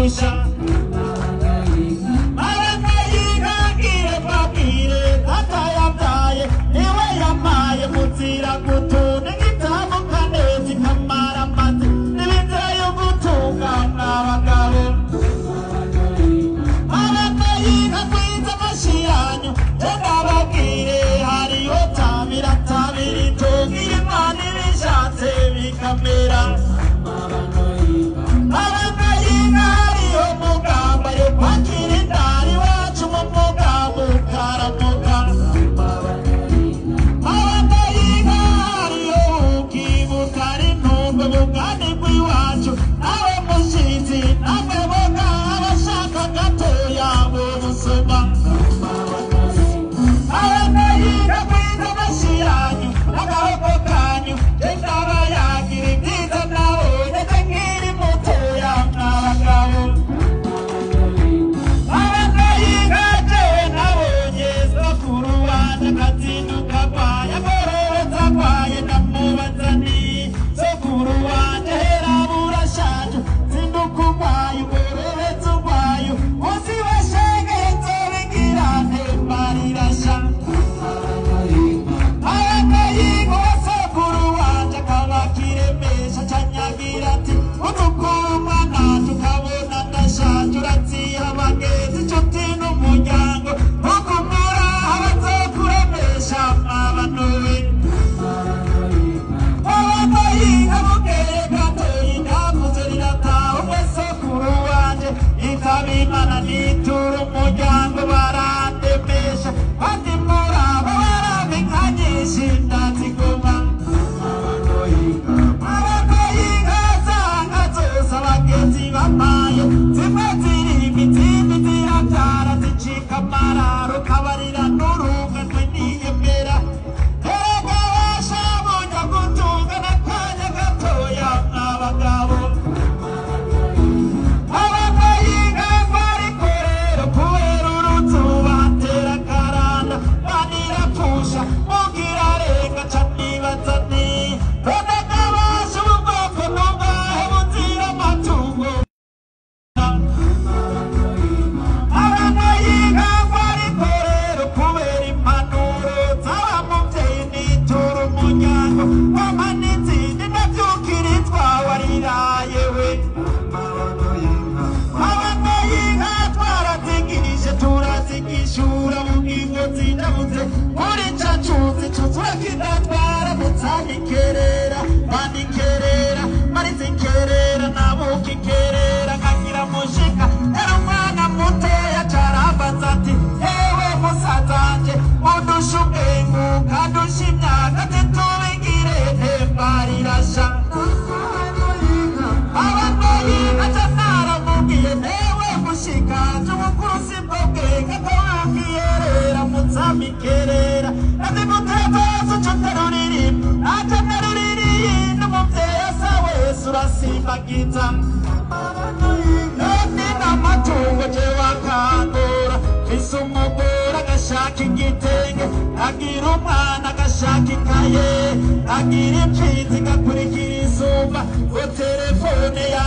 Ndazipfusha Abana y'inka ngire mbabwire data yabyaye niwe yamaye muzira gutuna igitamuka neza ikamara amazi n'ibinzira yo gutunga mw'abagabo Abana y'inka kwiza amashi yanyu je ndababwire hariho tabira tabira itunga iyo Imana ibishatse bikamera Abana y'inka hariho mugamba yo kwakira indari iwacu mu mugamba ukaramuka Abana y'inka hariho ukibuka ari ntungo bugani bw'iwacu nawe mushizi namwe boga abashaka gatoya b'ubusuma Abana y'inka kwiza amashi yanyu n'agahogo kanyu je ndabayagira ibyiza nabonye je nkiri mutoya mw'abagabo Abana y'inka jewe nabonye sokuru wanje akazinduka agwaye agororotse agwaye ndamubaza nti sokuru wanje hera burashaje zinduka ugwaye ugororotse ugwaye umunsi washegeye nzobigira nte mbarirasha Abana y'inka wa sokuru wanje akaba akiremesha acanyagira ati utukura umwana tukabona ndashaje uraziha abagenzi inshuti n'umuryango ntukumura abazokuremesha mwabanuwe Abana y'inka bukeye gatoyi ndavuze rirataha umwe sokuru wanje yitaba Imana nitura umuryango barandemesha kandi murabo baraba inka nyinshi ndaziguma Abana y'inka zanga zose abagenzi bampaye zimwe zirima izindi zirabyara zicika amararo kabarira n'urunganwe niyemera erega basha bujya gutunga n'akanya gatoya mw'abagabo Abana y'inka bariko rero kubera uruzuba hatera akaranda banirapfusha mugira renga ca nibaza nti none kabasha ubu bwoko n'ubwahe buzira amatungo Abana y'inka bariko rero kubera impanuro z'aba muvyeyi nitura umuryango wampa n'izindi ndavyukirizwa wariraye we Abana y'inka twarazigirije turazigishura mu ngingo zindabutse muri ca cuzi cuzura kindatwara mutsanyikerera bandikerera marizikerera nabukikerera nkagira mushika yari umwana mutoya carambaza ati ewe musazanje undusha ubwenge ukandusha imyaka titubigire ntembarirasha Abana y'inka ca naramubwiye newe mushikanje ubukuru sibwo bwenge ko wabwiyerera mutsamikerera naziguteza uco nteruririmba naje nteruririye n'umuvyeyi asa wese urasimbagiza none n'amatungo jewe akangora mfise umugore agashaka igitenge agira umwana agashaka ikaye agira impfizi igakurikira isumba ngo telefone ya